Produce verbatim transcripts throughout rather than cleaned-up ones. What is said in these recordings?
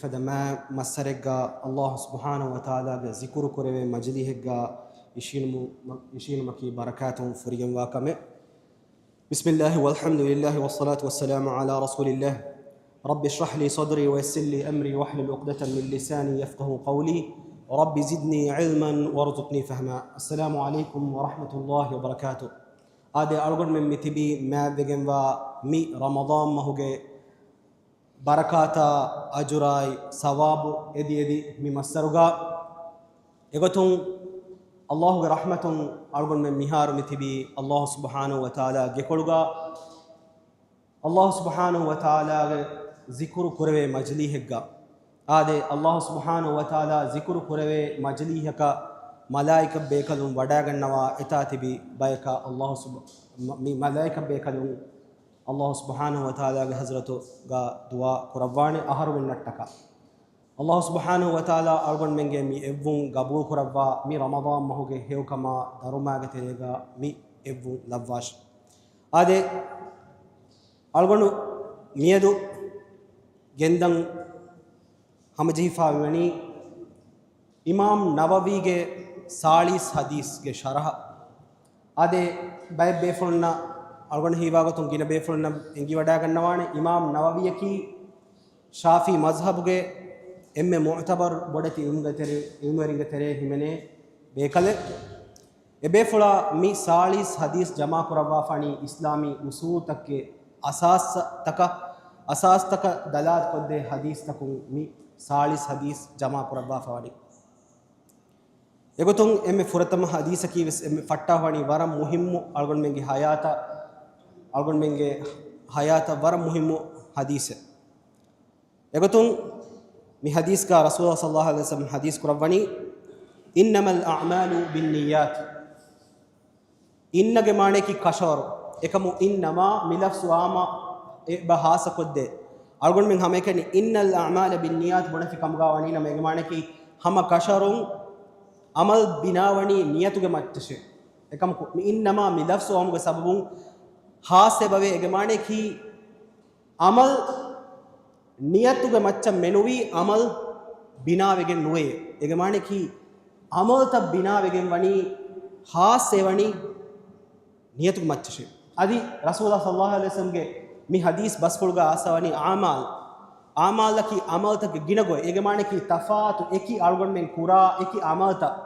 ފަދަ މާ މައްސަރެއްގަ އައްލާހު ސުބްޙާނަހު ވަތަޢާލާގެ ޒިކުރު ކުރެވޭ މަޖިލީހެއްގަ އިށީނުމު-، އިށީނުމަކީ ބަރަކާތުން ފުރިގެންވާ ކަމެއް. بسم الله والحمد لله والصلاة والسلام على رسول الله. رب اشرح لي صدري ويسر لي أمري واحلل عقدة من لساني يفقهوا قولي. رب زدني علما وارزقني فهما. السلام عليكم ورحمة الله وبركاته. އާދެ، އަޅުގަނޑުމެން މި ތިބީ މާތްވެގެންވާ މި ރަމަޟާން މަހުގެ ބަރަކާތާ އަޖުރާއި ސަވާބު އެދި އެދި މި މައްސަރުގަ. އެގޮތުން އައްލާހުގެ ރަޙްމަތުން އަޅުގަނޑުމެން މިހާރު މި ތިބީ އައްލާހު ސުބްޙާނަހު ވަތަޢާލާ ގެކޮޅުގަ. އައްލާހު ސުބްޙާނަހު ވަތަޢާލާގެ ޒިކުރު ކުރެވޭ މަޖިލީހެއްގަ. އާދެ، އައްލާހު ސުބްޙާނަހު ވަތަޢާލާ ޒިކުރު ކުރެވޭ މަޖިލީހަކަށް މަލާއިކަ ބޭކަލުން ވަޑާގަންނަވާ އެތާ ތިބި ބަޔަކަށް އައްލާހު ސުބް-، މަ-، މި މަލާއިކަ ބޭކަލުން އައްލާހު ސުބްޙާނަހު ވަތަޢާލާގެ ޙަޟްރަތުގަ ދުޢާ ކުރައްވާނެ އަހަރުމެންނަށްޓަކާ. އައްލާހު ސުބްޙާނަހު ވަތަޢާލާ އަޅުގަނޑުމެންގެ މި އެއްވުން ގަބޫލު ކުރައްވާ، މި ރަމަޟާން މަހުގެ ހެޔޮކަމާ ދަރުމައިގެ ތެރޭގަ މި އެއްވުން ލައްވާށި. އާދެ، އަޅުގަނޑު މިއަދު ގެންދަން ހަމަޖެހިފާ މިވަނީ އިމާމް ނަވަވީގެ ސާޅީސް ޙަދީޘްގެ ޝަރަޙަ. އާދެ، ބައެއް ބޭފުޅުންނަށް، އަޅުގަނޑަށް ހީވާގޮތުން ގިނަ ބޭފުޅުންނަށް އެނގިވަޑާގަންނަވާނެ، އިމާމް ނަވަވީއަކީ ޝާފިޢީ މަޒްހަބުގެ އެންމެ މުޢުތަބަރު ބޮޑެތި ޢިލްމުގެ ތެރެ-، ޢިލްމުވެރިންގެ ތެރޭ ހިމެނޭ ބޭކަލެއް. އެބޭފުޅާ މި ސާޅީސް ޙަދީޘް ޖަމާކުރައްވާފާނީ އިސްލާމީ އުޞޫލުތަކުގެ އަސާސްތަކަށް، އަސާސްތަކަށް ދަލާލަތްކޮށްދޭ ޙަދީޘްތަކުން މި ސާޅީސް ޙަދީޘް ޖަމާކުރައްވާފަވަނީ. އެގޮތުން އެންމެ ފުރަތަމަ ޙަދީޘަކީ ވެސް އެންމެ ފައްޓާފާނީ ވަރަށް މުހިއްމު އަޅުގަނޑުމެންގެ ޙަޔާތަށް، އަޅުގަނޑުމެންގެ ޙަޔާތަށް ވަރަށް މުހިއްމު ޙަދީޘެއް. އެގޮތުން މި ޙަދީޘްގަ ރަސޫލާ ޞައްލައްލާހު ޢަލައިހި ވަސައްލަމް ޙަދީޘް ކުރައްވަނީ، إنما الأعمال بالنيات. އިންނަގެ މާނަޔަކީ ކަށަވަރު. އެކަމު އިންނަމާ މި ލަފްޒު ޢާއްމަ އެބަ ޚާއްޞަކޮށްދޭ. އަޅުގަނޑުމެން ހަމައެކަނި إن الأعمال بالنيات ބުނެފި ކަމުގަ ވަނީ ނަމަ އޭގެ މާނަޔަކީ ހަމަ ކަށަވަރުން ޢަމަލް ބިނާވަނީ ނިޔަތުގެ މައްޗަށޭ. އެކަމަކު މި އިންނަމާ މި ލަފްޒު ޢާއްމުގެ ސަބަބުން ޚާއްޞައެބަވޭ. އޭގެ މާނަޔަކީ ޢަމަލް ނިޔަތުގެ މައްޗަށް މެނުވީ ޢަމަލް ބިނާވެގެން ނުވޭ. އޭގެ މާނަޔަކީ ޢަމަލްތައް ބިނާވެގެން ވަނީ ޚާއްޞަ ވަނީ ނިޔަތުގެ މައްޗަށޭ. އަދި ރަސޫލާ ޞައްލައްލާހު ޢަލައިހި ވަސައްލަމްގެ މި ޙަދީޘް ބަސްފުޅުގަ އައިސްފަވަނީ އަޢުމާލް، އަޢުމާލަކީ ޢަމަލްތަކުގެ ގިނަގޮތް. އޭގެ މާނަޔަކީ ތަފާތު އެކި އަޅުގަނޑުމެން ކުރާ އެކި ޢަމަލްތައް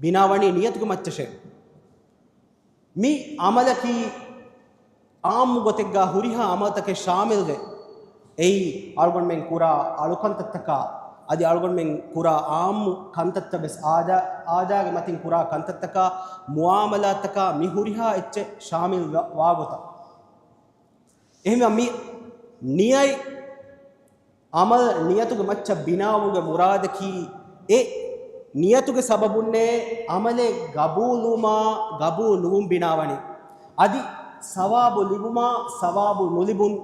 ބިނާވަނީ ނިޔަތުގެ މައްޗަށޭ. މި ޢަމަލަކީ ޢާއްމު ގޮތެއްގަ ހުރިހާ ޢަމަލްތަކެއް ޝާމިލްވެ، އެއީ އަޅުގަނޑުމެން ކުރާ އަޅުކަންތައްތަކާ، އަދި އަޅުގަނޑުމެން ކުރާ ޢާއްމު ކަންތައްތައް ވެސް އާދަ-، އާދައިގެ މަތިން ކުރާ ކަންތައްތަކާ، މުޢާމަލާތްތަކާ މި ހުރިހާ އެއްޗެއް ޝާމިލް ވ-، ވާގޮތަށް. އެހެންވެ މި ނިޔަތް ޢަމަލް ނިޔަތުގެ މައްޗަށް ބިނާވުމުގެ މުރާދަކީ އެ ނިޔަތުގެ ސަބަބުންނޭ ޢަމަލެއް ގަބޫލުވުމާ ގަބޫލު ނުވުން ބިނާވަނީ. އަދި ސަވާބު ލިބުމާ ސަވާބު ނުލިބުން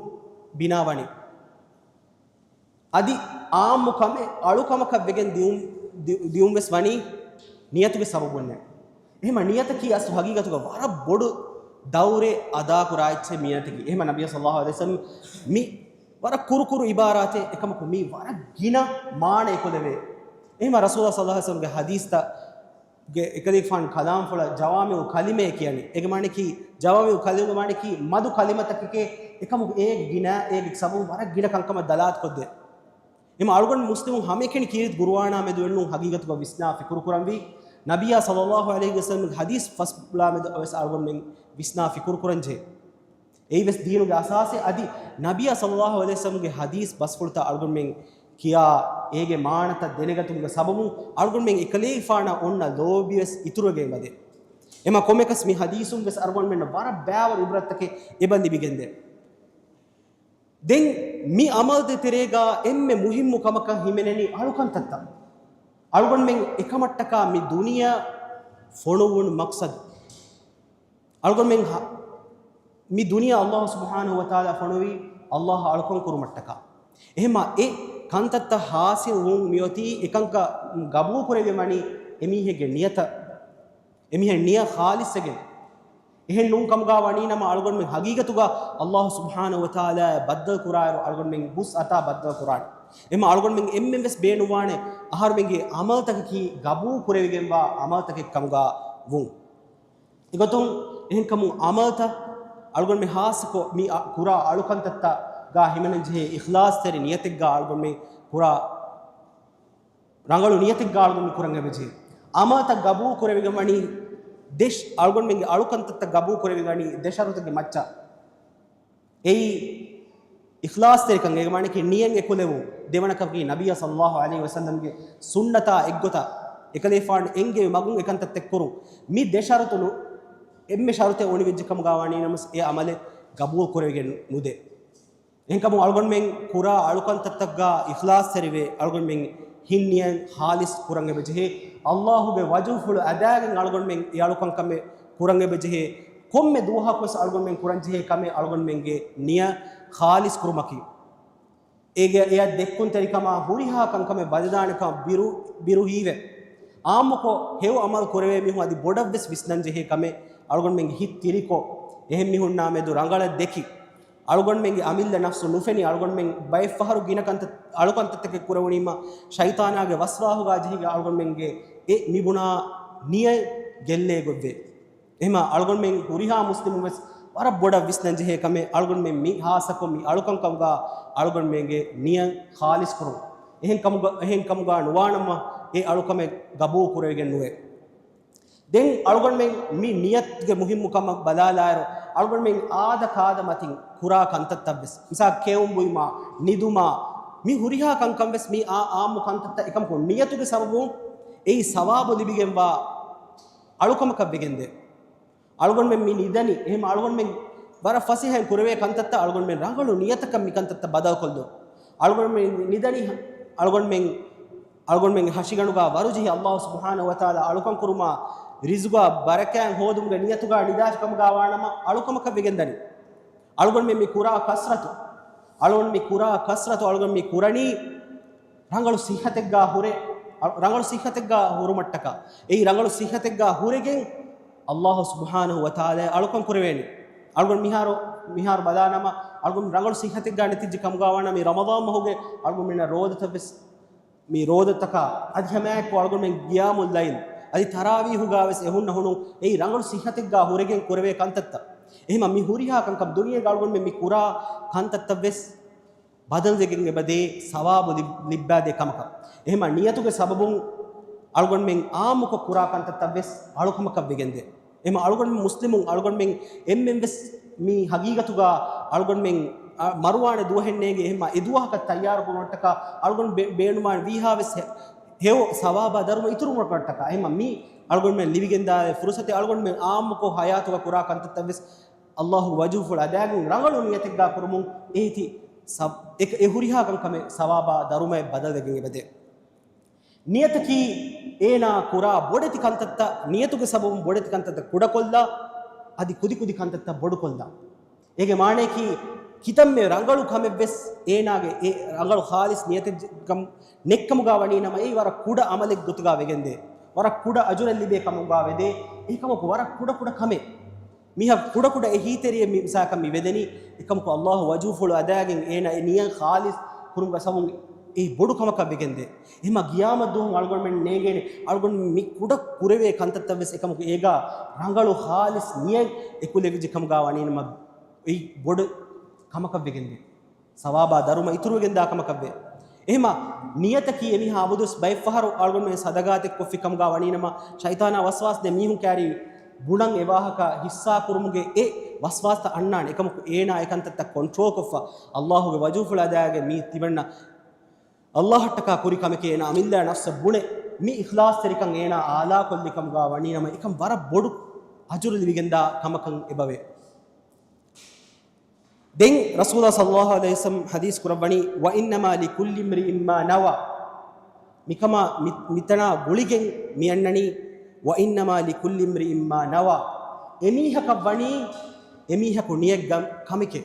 ބިނާވަނީ. އަދި ޢާއްމު ކަމެއް އަޅުކަމަކަށް ވެގެން ދިއުން، ދި-، ދިއުން ވެސް ވަނީ ނިޔަތުގެ ސަބަބުންނޭ. އެހެމަ ނިޔަތަކީ އަސްލު ހަގީގަތުގަ ވަރަށް ބޮޑު ދައުރެއް އަދާކުރާ އެއްޗެއް ނިޔަތަކީ. އެހެމަ ނަބިއްޔާ ޞައްލައްލާހު ޢަލައިހި ވަސައްލަމް މި ވަރަށް ކުރު ކުރު ޢިބާރާތެއް އެކަމަކު މީ ވަރަށް ގިނަ މާނަ އެކުލެވޭ. އެހެމަ ރަސޫލާ ޞައްލައްލާހު ޢަލައިހި ވަސައްލަމްގެ ޙަދީޘްތައް ގެ އެކަލޭގެފާނު ކަލާމްފުޅަށް ޖަވާމިޢުލް ކަލިމޭ ކިޔަނީ. އޭގެ މާނައަކީ، ޖަވާމިޢުލް ކަލިމޭގެ މާނައަކީ މަދު ކަލިމަތަކެކޭ، އެކަމަކު އޭގެ ގިނަ، އޭގެ ސަބަބުން ވަރަށް ގިނަ ކަންކަމަށް ދަލާލަތުކޮށްދޭ. އެހެމަ އަޅުގަނޑު މުސްލިމުން ހަމައެކަނި ކީރިތި ޤުރުއާނާ މެދު އެންނުން ހަގީގަތުގަ ވިސްނާ ފިކުރު ކުރަންވީ. ނަބިއްޔާ ޞައްލައްލާހު ޢަލައިހި ވަސައްލަމްގެ ޙަދީޘް ފަސް ބުޅާ މެދު ވެސް އަޅުގަނޑުމެން ވިސްނާ ފިކުރު ކުރަންޖެހޭ. އެއީވެސް ދީނުގެ އަސާސެއް. އަދި ނަބިއްޔާ ޞައްލައްލާހު ޢަލައިހި ވަސައްލަމްގެ ޙަދީޘް ބަސްފުޅުތައް އަޅުގަނޑުމެން ކިޔާ، އޭގެ މާނަތައް ދެނެގަތުމުގެ ސަބަބުން އަޅުގަނޑުމެން އެކަލޭގެފާނަށް އޮންނަ ލޯބިވެސް އިތުރުވެގެން ވަދޭ. އެމަ ކޮންމެކަސް މި ޙަދީޘުން ވެސް އަޅުގަނޑުމެންނަށް ވަރަށް ބައިވަރު ޢިބްރަތްތަކެއް އެބަ ލިބިގެންދޭ. ދެން މި ޢަމަލުގެ ތެރޭގަ އެންމެ މުހިއްމު ކަމަކަށް ހިމެނެނީ އަޅުކަންތައްތައް. އަޅުގަނޑުމެން އެކަމަށްޓަކާ މި ދުނިޔެއަށް ފޮނުއްވުން މަޤްޞަދު. އަޅުގަނޑުމެން ހަ-، މި ދުނިޔެއަށް ﷲ ސުބްޙާނަހޫ ވަތަޢާލާ ފޮނުވީ ﷲ އަށް އަޅުކަން ކުރުމަށްޓަކާ. އެހެމަ އެ ކަންތައްތައް ޙާޞިލު ވުން މިއޮތީ އެކަންކަން ގަބޫލު ކުރެވި ވަނީ އެމީހެއްގެ ނިޔަތަށް. އެމީހެއް ނިޔަ ޚާލިޞްވެގެން. އެހެން ނޫން ކަމުގަ ވަނީ ނަމަ އަޅުގަނޑުމެން ޙަޤީޤަތުގަ ﷲ ސުބްޙާނަހޫ ވަތަޢާލާ ބައްދަލު ކުރާއިރު އަޅުގަނޑުމެން ހުސް އަތާ ބައްދަލު ކުރާނެ. އެމަ އަޅުގަނޑުމެން އެންމެން ވެސް ބޭނުންވާނެ އަހަރުމެންގެ އަމަލްތަކަކީ ގަބޫލު ކުރެވިގެންވާ އަމަލްތަކެއް ކަމުގަ ވުން. އެގޮތުން އެހެންކަމުން އަމަލްތައް އަޅުގަނޑުމެން ހާއްސަކޮށް މި އަ-، ކުރާ އަޅުކަންތައްތައްގަ ހިމެނެންޖެހޭ އިޚްލާޞްތެރި ނިޔަތެއްގަ އަޅުގަނޑުމެން ކުރާ ރަނގަޅު ނިޔަތެއްގަ އަޅުގަނޑު ކުރަން އެބަޖެހޭ. އަމަލްތައް ގަބޫލު ކުރެވިގެން ވަނީ ދެ ޝް-، އަޅުގަނޑުމެންގެ އަޅުކަންތައްތައް ގަބޫލު ކުރެވިގަނީ ދެ ޝަރުތެއްގެ މައްޗަށް. އެއީ އިޚްލާޞްތެރިކަން، އޭގެ މާނައަކީ ނިޔަތް އެކުލެވުން. ދެވަނަ ކަމަކީ ނަބިއްޔާ ޞައްލައްލާހު ޢަލައިހި ވަސައްލަމްގެ ސުންނަތާ އެއްގޮތަށް އެކަލޭފާނު އެންގެވި މަގުން އެކަންތައްތައް ކުރުން. މި ދެ ޝަރުތު ނު-، އެންމެ ޝަރުތެއް އޮނިވެއްޖެ ކަމުގަ ވަނީ ނަމަސް އެ އަމަލެއް ގަބޫލު ކުރެވިގެން ނުދޭ. އެހެންކަމުން އަޅުގަނޑުމެން ކުރާ އަޅުކަންތައްތައްގަ އިޚްލާޞްތެރިވެ، އަޅުގަނޑުމެން ހިން ނިޔަތް ޚާލިޞް ކުރަން އެބަޖެހޭ. އައްލާހުގެ ވަޖުހުފުޅު އަދާގެން އަޅުގަނޑުމެން އެ އަޅުކަންކަމެއް ކުރަން އެބަޖެހޭ. ކޮންމެ ދުވަހަކުވެސް އަޅުގަނޑުމެން ކުރަންޖެހޭ ކަމެއް އަޅުގަނޑުމެންގެ ނިޔަތް ޚާލިޞް ކުރުމަކީ. އޭގެ އެއަށް ދެއްކުންތެރިކަމާ ހުރިހާ ކަންކަމެއް ބަލިދާނެކަން ބިރު-، ބިރުހީވެ. އާއްމުކޮށް ހެޔޮ އަމަލު ކުރެވޭ މީހުން އަދި ބޮޑަށްވެސް ވިސްނަންޖެހޭ ކަމެއް އަޅުގަނޑުމެންގެ ހިތް ތިރިކޮށް، އެހެން މީހުންނާ މެދު ރަނގަޅަށް ދެކި، އަޅުގަނޑުމެންގެ އަމިއްލަ ނަފްސު ނުފެނި، އަޅުގަނޑުމެން ބައެއްފަހަރު ގިނަ ކަންތައް، އަޅުކަންތައްތަކެއް ކުރެވުނީމަ، ޝައިޠާނާގެ ވަސްވާހުގަ ޖެހިގެން އަޅުގަނޑުމެންގެ އެ މިބުނާ ނިޔަތް ގެއްލޭ ގޮތްވޭ. އެހެމަ އަޅުގަނޑުމެން ހުރިހާ މުސްލިމުން ވެސް ވަރަށް ބޮޑަށް ވިސްނަން ޖެހޭ ކަމެއް، އަޅުގަނޑުމެން މި ހާއްސަކޮށް މި އަޅުކަންކަމުގަ އަޅުގަނޑުމެންގެ ނިޔަތް ޚާލިޞް ކުރުން. އެހެން ކަމުގަ، އެހެން ކަމުގަ ނުވާނަމަ އެ އަޅުކަމެއް ގަބޫލު ކުރެވިގެން ނުވޭ. ދެން އަޅުގަނޑުމެން މި ނިޔަތުގެ މުހިއްމުކަމަށް ބަލާލާއިރު، އަޅުގަނޑުމެން އާދަ ކާދަ މަތިން ކުރާ ކަންތައްތައް ވެސް، މިސާ ކެއުން ބުއިމާ، ނިދުމާ، މި ހުރިހާ ކަންކަން ވެސް މި އާ އާއްމު ކަންތައްތައް އެކަމަކު ނިޔަތުގެ ސަބަބުން އެއީ ސަވާބު ލިބިގެންވާ އަޅުކަމަކަށް ވެގެންދޭ. އަޅުގަނޑުމެން މި ނިދަނީ، އެހެމަ އަޅުގަނޑުމެން ވަރަށް ފަސޭހައިން ކުރެވޭ ކަންތައްތައް އަޅުގަނޑުމެން ރަނގަޅު ނިޔަތަކަށް މި ކަންތައްތައް ބަދަލުކޮށްލުން. އަޅުގަނޑުމެން ނިދަނީ އަޅުގަނޑުމެން، އަޅުގަނޑުމެންގެ ހަށިގަނޑުގަ ވަރުޖެހި އައްލާހު ސުބްޙާނަހު ވަތަޢާލާ އަޅުކަން ކުރުމާ، ރިޒުގާ ބަރަކާތް ހޯދުމުގެ ނިޔަތުގަ ނިދާފި ކަމުގަ ވާނަމަ އަޅުކަމަކަށް ވެގެންދަނީ. އަޅުގަނޑުމެން މި ކުރާ ކަސްރަތު، އަޅުގަނޑު މި ކުރާ ކަސްރަތު އަޅުގަނޑު މި ކުރަނީ ރަނގަޅު ޞިއްޙަތެއްގަ ހުރެ، ރަނގަޅު ޞިއްޙަތެއްގަ ހުރުމަށްޓަކާ. އެއީ ރަނގަޅު ޞިއްޙަތެއްގަ ހުރެގެން އައްލާހު ސުބްޙާނަހު ވަތަޢާލާ އަޅުކަން ކުރެވޭނެ. އަޅުގަނޑު މިހާރު، މިހާރު ބަލާނަމަ، އަޅުގަނޑު ރަނގަޅު ޞިއްޙަތެއްގަ ނެތިއްޖެ ކަމުގަ ވާނަމަ މި ރަމަޟާން މަހުގެ އަޅުގަނޑުމެންނަށް ރޯދަތައް ވެސް، މި ރޯދަތަކާ އަދި ހަމައެއްކޮށް އަޅުގަނޑުމެން ގިޔާމުއްލައިލް އަދި ތަރާވީހުގަ ވެސް އެ ހުންނަ ހުނުން އެއީ ރަނގަޅު ޞިއްޙަތެއްގަ ހުރެގެން ކުރެވޭ ކަންތައްތައް. އެހެމަ މި ހުރިހާ ކަންކަން ދުނިޔޭގަ އަޅުގަނޑުމެން މި ކުރާ ކަންތައްތައް ވެސް ބަދަލުވެގެން އެބަދޭ، ސަވާބު ލި-، ލިއްބާދޭ ކަމަކަށް. އެހެމަ ނިޔަތުގެ ސަބަބުން އަޅުގަނޑުމެން އާއްމުކޮށް ކުރާ ކަންތައްތައް ވެސް އަޅުކަމަކަށް ވެގެންދޭ. އެހެމަ އަޅުގަނޑުމެން މުސްލިމުން، އަޅުގަނޑުމެން އެންމެން ވެސް މި ހަގީގަތުގަ އަޅުގަނޑުމެން، އަ، މަރުވާނެ ދުވަހެއް ނޭނގެ. އެހެމަ އެ ދުވަހަކަށް ތައްޔާރު ކުރުމަށްޓަކާ އަޅުގަނޑު ބޭ-، ބޭނުންވާނެ ވީހާވެސް ހެ-، ހެޔޮ ސަވާބާ ދަރުމަ އިތުރު ކުރުމަށްޓަކާ. އެހެމަ މި އަޅުގަނޑުމެން ލިބިގެންދާ ފުރުސަތެއް އަޅުގަނޑުމެން އާއްމުކޮށް ހަޔާތުގަ ކުރާ ކަންތައްތައް ވެސް އައްލާހުގެ ވަޖުހުފުޅު އަދާގެން ރަނގަޅު ނިޔަތެއްގަ ކުރުމުން އެހިތި ސަ-، އެ، އެ ހުރިހާ ކަންކަމެއް ސަވާބާ ދަރުމައެއް ބަދަލުވެގެން އެބަދޭ. ނިޔަތަކީ އޭނާ ކުރާ ބޮޑެތި ކަންތައްތައް، ނިޔަތުގެ ސަބަބުން ބޮޑެތި ކަންތައްތައް ކުޑަކޮށްލާ، އަދި ކުދިކުދި ކަންތައްތައް ބޮޑުކޮށްލާ. އޭގެ މާނަޔަކީ ކިތަންމެ ރަނގަޅު ކަމެއްވެސް އޭނާގެ އެ ރަނގަޅު ޚާލިޞް ނިޔަތެއް ކަމް ނެއްކަމުގަ ވަނީ ނަމަ އެއީ ވަރަށް ކުޑަ އަމަލެއް ގޮތުގަ ވެގެންދޭ. ވަރަށް ކުޑަ އަޖުރެއް ލިބޭ ކަމުގަ ވެދޭ. އެކަމަކު ވަރަށް ކުޑަ ކުޑަ ކަމެއް. މިހާ ކުޑަ ކުޑަ އެ ހިތެރިއެއް މި މިސާކަށް މި ވެދެނީ، އެކަމަކު އައްލާހު ވަޖުހުފުޅު އަދާގެން އޭނާ އެ ނިޔަތް ޚާލިޞް ކުރުމުގެ ސަބަބުން އެއީ ބޮޑު ކަމަކަށް ވެގެންދޭ. އެހެމަ ގިޔާމަތް ދުވަހު އަޅުގަނޑުމެން ނޭނގޭނެ، އަޅުގަނޑު މި ކުޑަ ކުރެވޭ ކަންތައްތައް ވެސް އެކަމަކު އޭގަ ރަނގަޅު ޚާލިޞް ނިޔަތް އެކުލެވިއްޖެ ކަމުގަ ވަނީ ނަމަ އެއީ ބޮޑު ކަމަކަށް ވެގެންދޭ. ސަވާބާ ދަރުމަ އިތުރުވެގެންދާ ކަމަކަށްވޭ. އެހެމަ ނިޔަތަކީ އެމީހާ އަބަދުވެސް ބައެއްފަހަރު އަޅުގަނޑުމެން ސަދަގާތެއް ކޮށްފި ކަމުގަ ވަނީނަމަ، ޝައިޠާނާ ވަސްވާސް ދޭ މީހުން ކައިރި ބުނަން އެ ވާހަކަ ހިއްސާ ކުރުމުގެ އެ ވަސްވާސްތައް އަންނާނެ. އެކަމަކު އޭނާ އެކަންތައްތައް ކޮންޓްރޯލް ކޮށްފަ، އައްލާހުގެ ވަޖުހުފުޅު އަދާގެ މީ ތިމަންނަ އައްލާހަށްޓަކާ ކުރި ކަމެކޭ. އޭނާ އަމިއްލަ ނަފްސަށް ބުނެ، މި އިޚްލާޞްތެރިކަން އޭނާ އާލާކޮށްލި ކަމުގަ ވަނީނަމަ، އެކަން ވަރަށް ބޮޑު އަޖުރު ލިބިގެންދާ ކަމަކަށް އެބަވޭ. ދެން ރަސޫލާ ޞައްލައްލާހު ޢަލައިހި ވަސައްލަމް ޙަދީޘް ކުރައްވަނީ، "وإنما لكل امرئ ما نوى." މިކަމާ މި-، މިތަނާ ގުޅިގެން މި އަންނަނީ، "وإنما لكل امرئ ما نوى." އެމީހަކަށް ވަނީ އެމީހަކު ނިޔަތް ގަ-، ކަމެކޭ.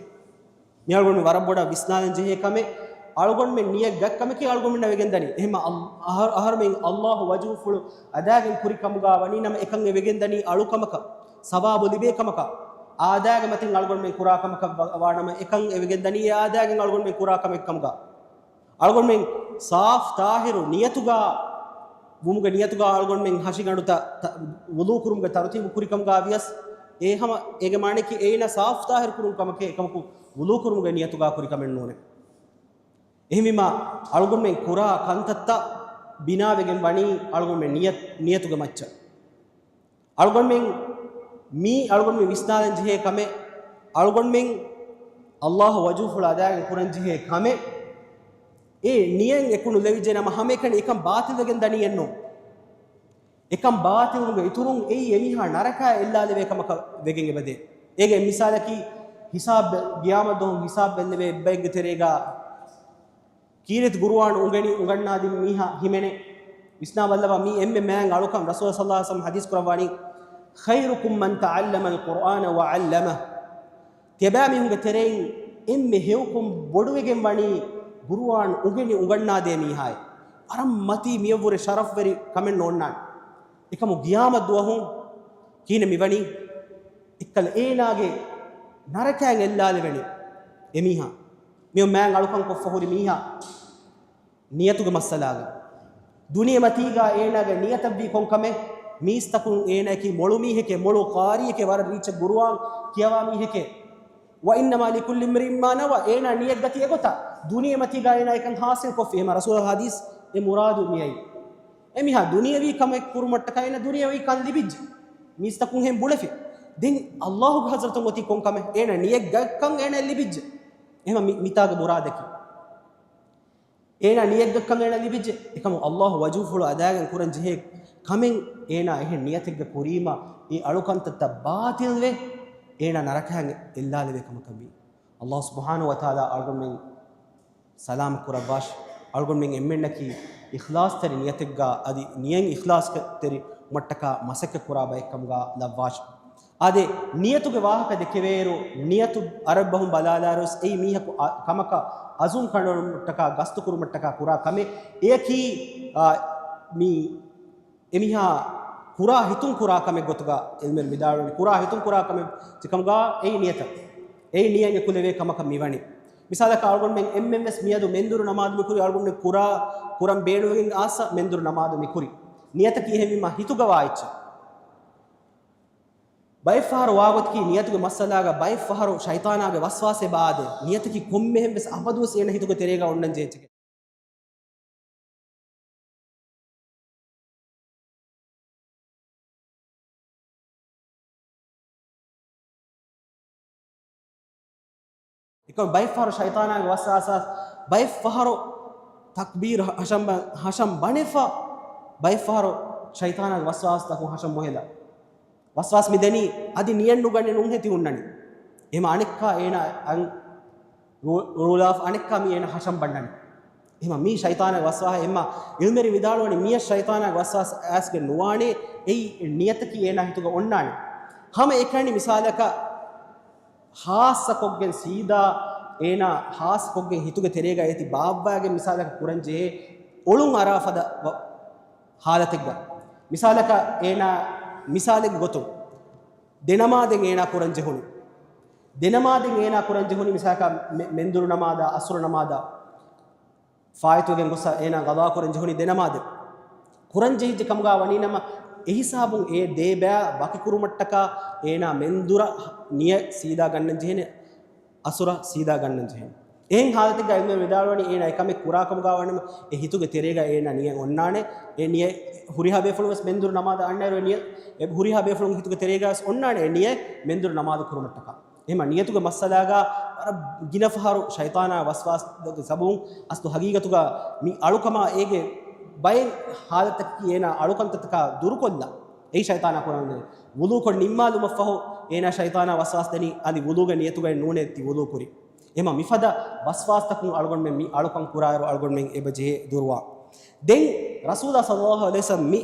މި އަޅުގަނޑު ވަރަށް ބޮޑަށް ވިސްނާލަން ޖެހޭ ކަމެއް. އަޅުގަނޑުމެން ނިޔަތް ގަ-، ކަމެކޭ އަޅުގަނޑުމެންނަށް ވެގެން ދަނީ. އެހެމަ އައް-، އަހަރު-، އަހަރުމެން އައްލާހު ވަޖުހުފުޅު އަދާގެން ކުރި ކަމުގަ ވަނީ ނަމަ އެކަން އެ ވެގެން ދަނީ އަޅުކަމަކަށް، ސަވާބު ލިބޭ ކަމަކަށް. އާދައިގެ މަތިން އަޅުގަނޑުމެން ކުރާ ކަމަކަށް ވަ-، ވާނަމަ އެކަން އެ ވެގެން ދަނީ އެ އާދައިގެން އަޅުގަނޑުމެން ކުރާ ކަމެއް ކަމުގަ. އަޅުގަނޑުމެން ސާފް ތާހިރު ނިޔަތުގަ ވުމުގެ ނިޔަތުގަ އަޅުގަނޑުމެން ހަށިގަނޑުތައް ތަ-، ވުޟޫ ކުރުމުގެ ތަރުތީބު ކުރިކަމުގަ ވިޔަސް، އެ ހަމަ އޭގެ މާނައަކީ އޭނަ ސާފް ތާހިރު ކުރުން ކަމެކޭ، އެކަމަކު ވުޟޫ ކުރުމުގެ ނިޔަތުގަ ކުރި ކަމެއް ނޫނޭ. އެހެންވީމަ، އަޅުގަނޑުމެން ކުރާ ކަންތައްތައް ބިނާވެގެން ވަނީ އަޅުގަނޑުމެން ނިޔަތް-، ނިޔަތުގެ މައްޗަށް. އަޅުގަނޑުމެން މީ އަޅުގަނޑުމެން ވިސްނާލަން ޖެހޭ ކަމެއް، އަޅުގަނޑުމެން އައްލާހު ވަޖުހުފުޅު އަދާގެން ކުރަން ޖެހޭ ކަމެއް، އެ ނިޔަތް އެކު ނުލެވިއްޖެ ނަމަ ހަމައެކަނި އެކަން ބާތިލްވެގެން ދަނީއެއްނު. އެކަން ބާތިލުވުމުގެ އިތުރުން އެއީ އެމީހާ ނަރަކައަށް އެއްލާލެވޭ ކަމަކަށް ވެގެން އެބަދޭ. އޭގެ މިސާލަކީ ހިސާބް، ގިޔާމަތްދުވަހު ހިސާބް ބެއްލެވޭ އެއްބައެއްގެ ތެރޭގަ ކީރިތި ގުރުއާން އުނގެނި އުނގަންނާދިން މީހާ ހިމެނޭ. ވިސްނާބައްލަވާ، މީ އެންމެ މާތް އަޅުކަން. ރަސޫލާ ޞައްލަﷲު ޢަލައިހި ވަސައްލަމަ ޙަދީޘް ކުރައްވާނީ، "خيركم من تعلم القرآن وعلمه." ތިޔަބައިމީހުންގެ ތެރެއިން އެންމެ ހެޔޮކޮށް ބޮޑުވެގެން ވަނީ ގުރުއާން އުނގެނި އުނގަންނާދޭ މީހާއެއް. ވަރަށް މަތީ މިޔަށްވުރެ ޝަރަފްވެރި ކަމެއް ނޯންނާނެ. އެކަމު ގިޔާމަތް ދުވަހު ކިހިނެއް މިވަނީ؟ އެއްކަލަ އޭނާގެ ނަރަކައިން އެއްލާލެވެނީ އެމީހާ. މިއޮ މާތް އަޅުކަން ކޮށްފަ ހުރި މީހާ ނިޔަތުގެ މައްސަލާގަ. ދުނިޔެމަތީގަ އޭނާގެ ނިޔަތަށްވީ ކޮންކަމެއް؟ މީސްތަކުން އޭނާއަކީ މޮޅު މީހެކޭ، މޮޅު ޤާރީއެކޭ، ވަރަށް ރީއްޗަށް ގުރުއާން ކިޔަވާ މީހެކޭ. "وإنما لكل امرئ ما نوى." އޭނާ ނިޔަތްގަތީ އެގޮތަށް. ދުނިޔެމަތީގަ އޭނާ އެކަން ޙާޞިލް ކޮށްފި. އެހެމަ ރަސޫލާ ޙަދީޘް އެ މުރާދު މިއައީ. އެމީހާ ދުނިޔަވީ ކަމެއް ކުރުމަށްޓަކާ އޭނާ ދުނިޔަވީ ކަން ލިބިއްޖެ. މީސްތަކުން ހެން ބުނެފި. ދެން އައްލާހުގެ ޙަޟްރަތުން އޮތީ ކޮންކަމެއް؟ އޭނާ ނިޔަތްގަތްކަން އޭނާ ލިބިއްޖެ. އެހެމަ މި-، މިތާގެ މުރާދަކީ. އޭނާ ނިޔަތްގަތްކަން އޭނާ ލިބިއްޖެ. އެކަމު އައްލާހު ވަޖުހުފުޅު އަދާގެން ކުރަން ޖެހޭ ކަމެއް އޭނާ އެހެން ނިޔަތެއްގަ ކުރީމަ، އެ އަޅުކަންތައްތައް ބާތިލްވެ، އޭނާ ނަރަކައިން އެއްލާލެވޭ ކަމަކަށް ވީ. އައްލާހު ސުބްޙާނަހު ވަތަޢާލާ އަޅުގަނޑުމެން ސަލާމަތް ކުރައްވާށި. އަޅުގަނޑުމެން އެންމެންނަކީ އިޚްލާޞްތެރި ނިޔަތެއްގަ އަދި ނިޔަތް އިޚްލާޞްތެރި ކުރުމަށްޓަކާ މަސައްކަތް ކުރާ ބައެއްކަމުގަ ލައްވާށި. އާދެ، ނިޔަތުގެ ވާހަކަ ދެކެވޭއިރު، ނިޔަތު ޢަރަބި ބަހުން ބަލާލާއިރުވެސް އެއީ މީހަކު އަ-، ކަމަކަށް ޢަޒުމް ކަނޑައެޅުމަށްޓަކާ، ގަސްތު ކުރުމަށްޓަކާ ކުރާ ކަމެއް. އެއަކީ، އާ، މި އެމީހާ ކުރާ ހިތުން ކުރާ ކަމެއް ގޮތުގަ ޢިލްމުވެރިން ވިދާޅުވަނީ، ކުރާ ހިތުން ކުރާ ކަމެއް ތިކަމުގަ އެއީ ނިޔަތަށް. އެއީ ނިޔަތް އެކުލެވޭ ކަމަކަށް މިވަނީ. މިސާލަކަށް އަޅުގަނޑުމެން އެންމެންވެސް މިއަދު މެންދުރު ނަމާދު މިކުރީ، އަޅުގަނޑުމެން ކުރާ، ކުރަން ބޭނުންވެގެން އާސަ މެންދުރު ނަމާދު މިކުރީ. ނިޔަތަކީ އެހެންވީމަ ހިތުގަ ވާ އެއްޗެއް. ބައެއްފަހަރު ވާގޮތަކީ ނިޔަތުގެ މައްސަލާގަ ބައެއްފަހަރު ޝައިޠާނާގެ ވަސްވާސް އެބަ އާދޭ. ނިޔަތަކީ ކޮންމެހެންވެސް އަބަދުވެސް އޭނަ ހިތުގެ ތެރޭގަ އޮންނަން ޖެހޭ އެއްޗެކޭ. އެކަމް ބައެއްފަހަރު ޝައިޠާނާގެ ވަސްވާސް، ބައެއްފަހަރު ތަކްބީރު ހަށަން ބަ-، ހަށަން ބަނެފަ، ބައެއްފަހަރު ޝައިޠާނާގެ ވަސްވާސްތަކުން ހަށަން މޮހެލާ. ވަސްވާސް މި ދެނީ އަދި ނިޔަތް ނުގަނެ ނުންހެތި ހުންނަނީ. އެހެމަ އަނެއްކާ އޭނާ އަން ރޫ-، ރޫލާފް އަނެއްކާ މި އޭނާ ހަށަން ބަންނަނީ. އެހެމަ މީ ޝައިޠާނާގެ ވަސްވާހަ. އެހެމަ ޢިލްމުވެރިން ވިދާޅުވަނީ މިޔަށް ޝައިޠާނާގެ ވަސްވާސް އައިސްގެން ނުވާނޭ، އެއީ ނިޔަތަކީ އޭނާ ހިތުގަ އޮންނާނެ. ހަމަ އެކަނި މިސާލަކަށް ހާއްސަކޮށްގެން ސީދާ އޭނާ ހާއްސަކޮށްގެން ހިތުގެ ތެރޭގަ އޭތި ބާއްވާގެން މިސާލަކަށް ކުރަން ޖެހޭ އޮޅުން އަރާ ފަދަ ވަ-، ހާލަތެއްގަ. މިސާލަކަށް އޭނާ، މިސާލެއްގެ ގޮތުން، ދެނަމާދެއް އޭނާ ކުރަން ޖެހުނު. ދެނަމާދެއް އޭނާ ކުރަން ޖެހުނީ މިސާލަކަށް މެ-، މެންދުރު ނަމާދާ، އަސުރު ނަމާދާ ފާއިތުވެގެން ގޮސް އޭނާ ގަޟާ ކުރަން ޖެހުނީ ދެނަމާދެއް. ކުރަން ޖެހިއްޖެ ކަމުގަ ވަނީ ނަމަ، އެހިސާބުން އެ ދޭ ބައި ވަކިކުރުމަށްޓަކާ އޭނާ މެންދުރަށް ނިޔަތް ސީދާ ގަންނަން ޖެހޭނެ، އަސުރަށް ސީދާ ގަންނަން ޖެހޭނެ. އެހެން ހާލަތެއްގަ ޢިލްމުވެރިން ވިދާޅުވަނީ އޭނާ އެކަމެއް ކުރާ ކަމުގަ ވަނީ ނަމަ، އެ ހިތުގެ ތެރޭގަ އޭނާ ނިޔަތް އޮންނާނެ. އެ ނިޔަތް ހުރިހާ ބޭފުޅުން ވެސް މެންދުރު ނަމާދަށް އަންނައިރު އެ ނިޔަތް، އެ ހުރިހާ ބޭފުޅުން ހިތުގެ ތެރޭގަ ވެސް އޮންނާނެ އެ ނިޔަތް މެންދުރު ނަމާދު ކުރުމަށްޓަކާ. އެހެމަ ނިޔަތުގެ މައްސަލާގަ ވަރަށް ގިނަ ފަހަރު ޝައިޠާނާ ވަސްވާސްގެ ސަބަބުން އަސްލު ހަގީގަތުގަ މި އަޅުކަމާ އޭގެ ބައެއް ހާލަތަކީ އޭނާ އަޅުކަންތައްތަކާ ދުރުކޮށްލާ. އެއީ ޝައިޠާނާ ކުރަން ވުޟޫކޮށް ނިންމާލުމަށްފަހު އޭނާ ޝައިޠާނާ ވަސްވާސް ދެނީ އަދި ވުޟޫގެ ނިޔަތުގައި ނޫނޭ ތި ވުޟޫ ކުރީ. އެހެމަ މިފަދަ ވަސްވާސްތަކުން އަޅުގަނޑުމެން މި އަޅުކަން ކުރާއިރު އަޅުގަނޑުމެން އެބަ ޖެހޭ ދުރުވާ. ދެން ރަސޫލާ ޞައްލަﷲު ޢަލައިހި ވަސައްލަމަ މި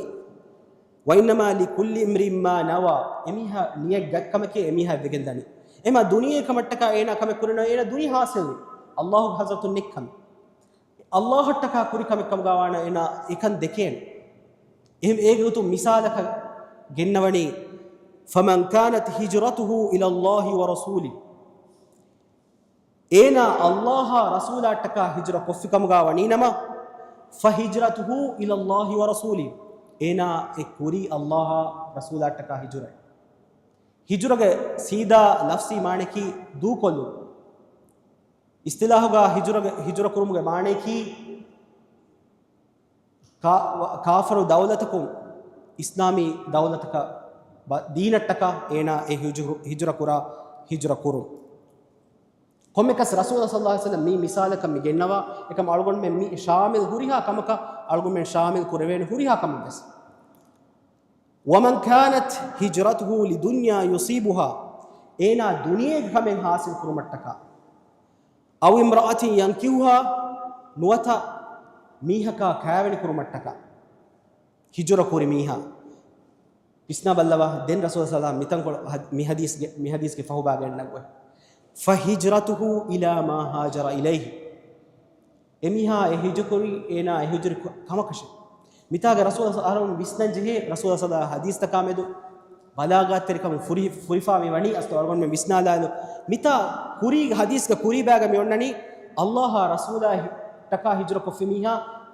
وإنما لكل امرئ ما نوى، އެމީހާ ނިޔަތް ގަތްކަމެކޭ އެމީހާ ވެގެން ދަނީ. އެމާ ދުނިޔެ ކަމަށްޓަކާ އޭނާ ކަމެއް ކުރެން އޭނާ ދުނިޔެ ހާސިލް ވި. އައްލާހުގެ ޙަޟްރަތުން ނެތް ކަމެއް. އައްލާހަށްޓަކާ ކުރި ކަމެއް ކަމުގަ ވާނަ އޭނާ އެކަން ދެކޭނެ. އެހެން އޭގެ ގޮތުން މިސާލަކަށް ގެންނަވަނީ، فمن كانت هجرته إلى الله ورسوله. އޭނާ އައްލާހާ ރަސޫލާއަށްޓަކާ ހިޖުރަ ކޮށްފި ކަމުގާ ވަނީ ނަމަ، فهجرته إلى الله ورسوله، އޭނާ އެ ކުރީ އައްލާހާ ރަސޫލާއަށްޓަކާ ހިޖުރައެއް. ހިޖުރަގެ ސީދާ ލަފްޒީ މާނައަކީ ދޫކޮށްލުން. އިސްތިލާހުގާ ހިޖުރަގެ، ހިޖުރަ ކުރުމުގެ މާނައަކީ، ކާ-، ކާފަރު ދައުލަތަކުން އިސްލާމީ ދައުލަތަކަށް ބަ-، ދީނަށްޓަކާ އޭނާ އެ ހިޖުރު-، ހިޖުރަ ކުރާ، ހިޖުރަ ކުރުން. ކޮންމެއަކަސް ރަސޫލާ ޞައްލަﷲު ޢަލައިހި ވަސައްލަމަ މި މިސާލަކަށް މި ގެންނަވާ، އެކަމަ އަޅުގަނޑުމެން މި ޝާމިލް ހުރިހާ ކަމަކަށް އަޅުގަނޑުމެން ޝާމިލް ކުރެވޭނެ ހުރިހާ ކަމެއްވެސް. ومن كانت هجرته لدنيا يصيبها، އޭނާ ދުނިޔޭގެ ކަމެއް ހާސިލް ކުރުމަށްޓަކާ، أو امرأة ينكحها، ނުވަތަ މީހަކާ ކާވެނި ކުރުމަށްޓަކާ ހިޖުރަ ކުރި މީހާ. ވިސްނާ ބައްލަވާ، ދެން ރަސޫލާ ޞައްލަﷲު ޢަލައިހި ވަސައްލަމަ މިތަންކޮޅު ހަ-، މި ޙަދީޘްގެ، މި ޙަދީޘްގެ ފަހުބާ ގެންނަން އޮތް. فهجرته إلى ما هاجر إليه. އެމީހާ އެ ހިޖުރަ ކުރީ އޭނާ އެ ހިޖުރަ ކު-، ކަމަކަށެ. މިތާގަ ރަސޫލާ ޞައްލަﷲު ޢަލައިހި ވަސައްލަމަ ވިސްނަން ޖެހޭ، ރަސޫލާ ޞައްލަﷲު ޢަލައިހި ވަސައްލަމަ ޙަދީޘްތަކާ މެދު ބަލާޣަތްތެރިކަމުން ފުރި-، ފުރިފާ މި ވަނީ އަސްލު އަޅުގަނޑުމެން ވިސްނާލާލު. މިތާ ކުރީ ޙަދީޘްގަ ކުރީ ބައިގަ މި އޮންނަނީ އައްލާހާ ރަސޫލާއަށްޓަކާ ހިޖުރަ ކޮށްފި މީހާ،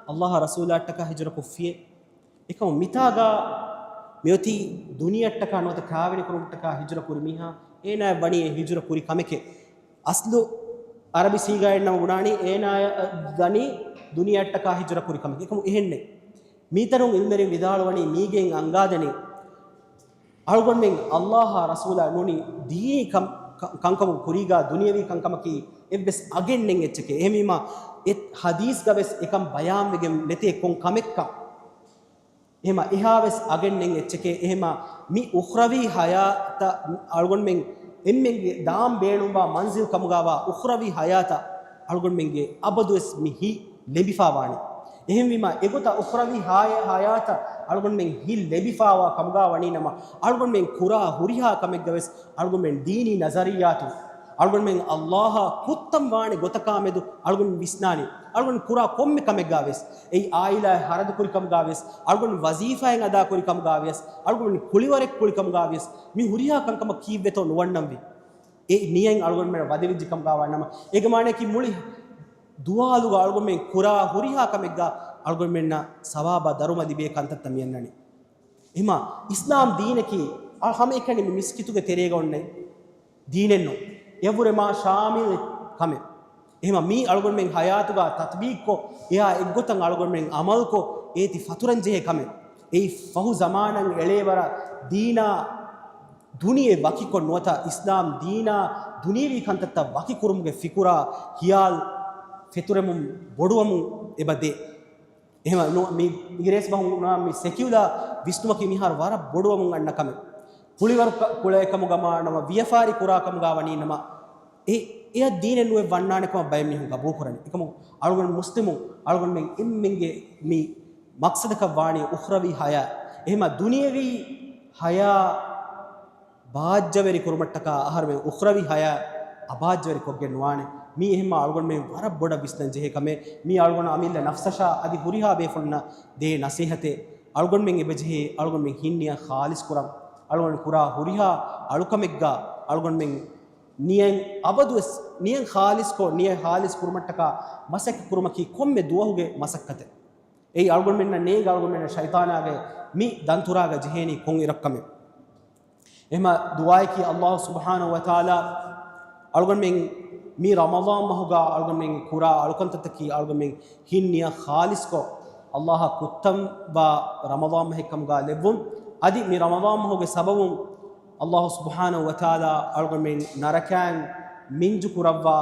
އައްލާހާ ރަސޫލާއަށްޓަކާ ހިޖުރަ ކޮށްފިއޭ. އެކަމު މިތާގަ މިއޮތީ ދުނިޔެއަށްޓަކާ ނުވަތަ ކާވެނި ކުރުމަށްޓަކާ ހިޖުރަ ކުރި މީހާ، އޭނާއަށް ވަނީ އެ ހިޖުރަ ކުރި ކަމެކޭ. އަސްލު ޢަރަބި ސީގާއިން ނަމަ ބުނާނީ އޭނާއަށް ވަނީ ދުނިޔެއަށްޓަކާ ހިޖުރަ ކުރި ކަމެކޭ. އެކަމު އެހެންނެއް. މީތަނުން ޢިލްމުވެރިން ވިދާޅުވަނީ މީގެއިން އަންގާދެނީ އަޅުގަނޑުމެން އައްލާހާ ރަސޫލާ ނޫނީ ދީނީ ކަން-، ކަ-، ކަންކަމުގެ ކުރީގާ ދުނިޔަވީ ކަންކަމަކީ އެއްވެސް އަގެއް ނެތް އެއްޗެކޭ. އެހެންވީމާ އެ ޙަދީޘްގަވެސް އެކަން ބަޔާންވެގެން ނެތޭ ކޮން ކަމެއްކަން. އެހެމަ އެހާވެސް އަގެއް ނެތް އެއްޗެކޭ. އެހެމަ މި އުޚްރަވީ ޙަޔާތަށް އަޅުގަނޑުމެން އެންމެންގެ ދާން ބޭނުންވާ މަންޒިލް ކަމުގާވާ އުޚްރަވީ ޙަޔާތަށް އަޅުގަނޑުމެންގެ އަބަދުވެސް މި ހިތް ލެބިފާވާނެ. އެހެންވީމާ، އެގޮތަށް އުޚްރަވީ ޙާޔަ-، ޙަޔާތަށް އަޅުގަނޑުމެން ހިތް ލެބިފާވާ ކަމުގާ ވަނީ ނަމަ، އަޅުގަނޑުމެން ކުރާ ހުރިހާ ކަމެއްގަވެސް އަޅުގަނޑުމެން ދީނީ ނަޒަރިއްޔާތުން އަޅުގަނޑުމެން އައްލާހާ ކުއްތަން ވާނެ ގޮތަކާމެދު އަޅުގަނޑު ވިސްނާނީ. އަޅުގަނޑު ކުރާ ކޮންމެ ކަމެއްގާވެސް، އެއީ އާއިލާއެއް ހަރަދު ކުރި ކަމުގާވެސް، އަޅުގަނޑު ވަޒީފާއެއް އަދާ ކުރި ކަމުގާވެސް، އަޅުގަނޑު ކުޅިވަރެއް ކުޅި ކަމުގާވެސް، މި ހުރިހާ ކަންކަމަށް ކީއްވެތޯ ނުވަންނަންވީ. އެ ނިޔަތް އަޅުގަނޑުމެން ވަދެވިއްޖެ ކަމުގާ ވާނަމަ، އޭގެ މާނައަކީ މުޅި ދުވާލުގަ އަޅުގަނޑުމެން ކުރާ ހުރިހާ ކަމެއްގަ އަޅުގަނޑުމެންނަށް ސަވާބާ ދަރުމަ ލިބޭ ކަންތައްތައް މިއަންނަނީ. އެހެމަ އިސްލާމް ދީނަކީ އަ-، ހަމައެކަނި މި މިސްކިތުގެ ތެރޭގަ އޮންނަ ދީނެއްނޫން. އެޔަށްވުރެ މާ ޝާމިލް ކަމެއް. އެހެމަ މީ އަޅުގަނޑުމެން ހަޔާތުގަ ތަތްބީގްކޮށް، އެއާ އެއްގޮތަށް އަޅުގަނޑުމެން އަމަލްކޮށް، އޭތި ފަތުރަންޖެހޭ ކަމެއް. އެއީ ފަހު ޒަމާނަށް އެޅޭވަރަށް ދީނާ ދުނިޔެ ވަކިކޮށް ނުވަތަ އިސްލާމް ދީނާ ދުނިޔެވީ ކަންތައްތައް ވަކިކުރުމުގެ ފިކުރާ ހިޔާލް ފެތުރެމުން ބޮޑުވަމުން އެބަ ދޭ. އެހެމަ ނު-، މި އިނގިރޭސި ބަހުން ނާ މި ސެކިއުލާ ވިސްނުމަކީ މިހާރު ވަރަށް ބޮޑުވަމުން އަންނަ ކަމެއް. ކުޅިވަރު ކަ-، ކުޅައެއް ކަމުގަ މާ ނަމަ ވިޔަފާރި ކުރާ ކަމުގަ ވަނީ ނަމަ އެ، އެއަށް ދީނެއް ނުވެ ވަންނާނެ ކަމަށް ބައެއް މީހުން ގަބޫލު ކުރަނީ. އެކަމު އަޅުގަނޑު މުސްލިމުން އަޅުގަނޑުމެން އެންމެންގެ މި މަޤްޞަދަކަށް ވާނީ އުޚްރަވީ ޙަޔާ. އެހެމަ ދުނިޔެވީ ޙަޔާ ބާއްޖަވެރި ކުރުމަށްޓަކާ އަހަރުމެން އުޚްރަވީ ޙަޔާ އަބާއްޖަވެރި ކޮށްގެން ނުވާނެ. މީ އެހެންމާ އަޅުގަނޑުމެން ވަރަށް ބޮޑަށް ވިސްނަން ޖެހޭ ކަމެއް. މީ އަޅުގަނޑު އަމިއްލަ ނަފްސަށާ އަދި ހުރިހާ ބޭފުޅުންނަށް ދޭ ނަސޭހަތެއް. އަޅުގަނޑުމެން އެބަޖެހޭ އަޅުގަނޑުމެން ހިތް ނިޔަތް ޚާލިޞް ކުރަން. އަޅުގަނޑު ކުރާ ހުރިހާ އަޅުކަމެއްގަ އަޅުގަނޑުމެން ނިޔަތް އަބަދުވެސް ނިޔަތް ޚާލިޞްކޮށް، ނިޔަތް ޚާލިޞް ކުރުމަށްޓަކާ މަސައްކަތް ކުރުމަކީ ކޮންމެ ދުވަހުގެ މަސައްކަތެއް. އެއީ އަޅުގަނޑުމެންނަށް ނޭނގެ އަޅުގަނޑުމެންނަށް ޝައިޠާނާގެ މި ދަންތުރާގަ ޖެހޭނީ ކޮން އިރަކު ކަމެއް. އެހެމަ ދުޢާއަކީ ﷲ ސުބްޙާނަހޫ ވަތަޢާލާ އަޅުގަނޑުމެން މި ރަމަޟާން މަހުގަ އަޅުގަނޑުމެން ކުރާ އަޅުކަންތައްތަކީ އަޅުގަނޑުމެން ހިތް ނިޔަތް ޚާލިޞްކޮށް، ﷲ އަށް ކުއްތަންވާ ރަމަޟާން މަހެއް ކަމުގަ ލެއްވުން. އަދި މި ރަމަޟާން މަހުގެ ސަބަބުން ﷲ ސުބްޙާނަހޫ ވަތަޢާލާ އަޅުގަނޑުމެން ނަރަކައިން މިންޖު ކުރައްވާ،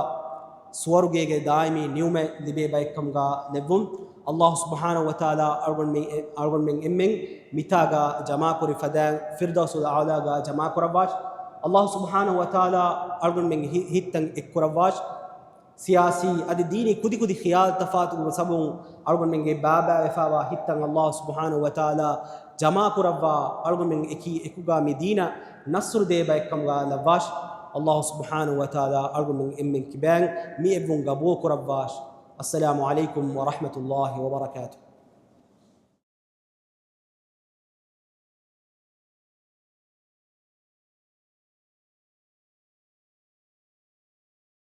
ސުވަރުގޭގެ ދާއިމީ ނިޢުމަތް ލިބޭ ބައެއްކަމުގަ ލެއްވުން. ﷲ ސުބްޙާނަހޫ ވަތަޢާލާ އަޅުގަނޑުމެން އެ-، އަޅުގަނޑުމެން އެންމެން މިތާގަ ޖަމާކުރި ފަދައިން ފިރްދައުސުލް އަޢުލާގަ ޖަމާކުރައްވާށި. ﷲ ސުބްޙާނަހޫ ވަތަޢާލާ އަޅުގަނޑުމެންގެ ހި-، ހިތްތައް އެއްކުރައްވާށި. ސިޔާސީ އަދި ދީނީ ކުދިކުދި ޚިޔާލު ތަފާތުވުމުގެ ސަބަބުން އަޅުގަނޑުމެންގެ ބައިބައިވެފައިވާ ހިތްތައް ﷲ ސުބްޙާނަހޫ ވަތަޢާލާ ޖަމާކުރައްވާ، އަޅުގަނޑުމެން އެކީ އެކުގަ މި ދީނަށް ނަޞްރު ދޭ ބައެއްކަމުގަ ލައްވާށި. ﷲ ސުބްޙާނަހޫ ވަތަޢާލާ އަޅުގަނޑުމެން އެންމެން ކިބައިން މި އެއްވުން ގަބޫލު ކުރައްވާށި. އައްސަލާމު ޢަލައިކުމް ވަރަޙްމަތުﷲ ވަބަރަކާތުހު.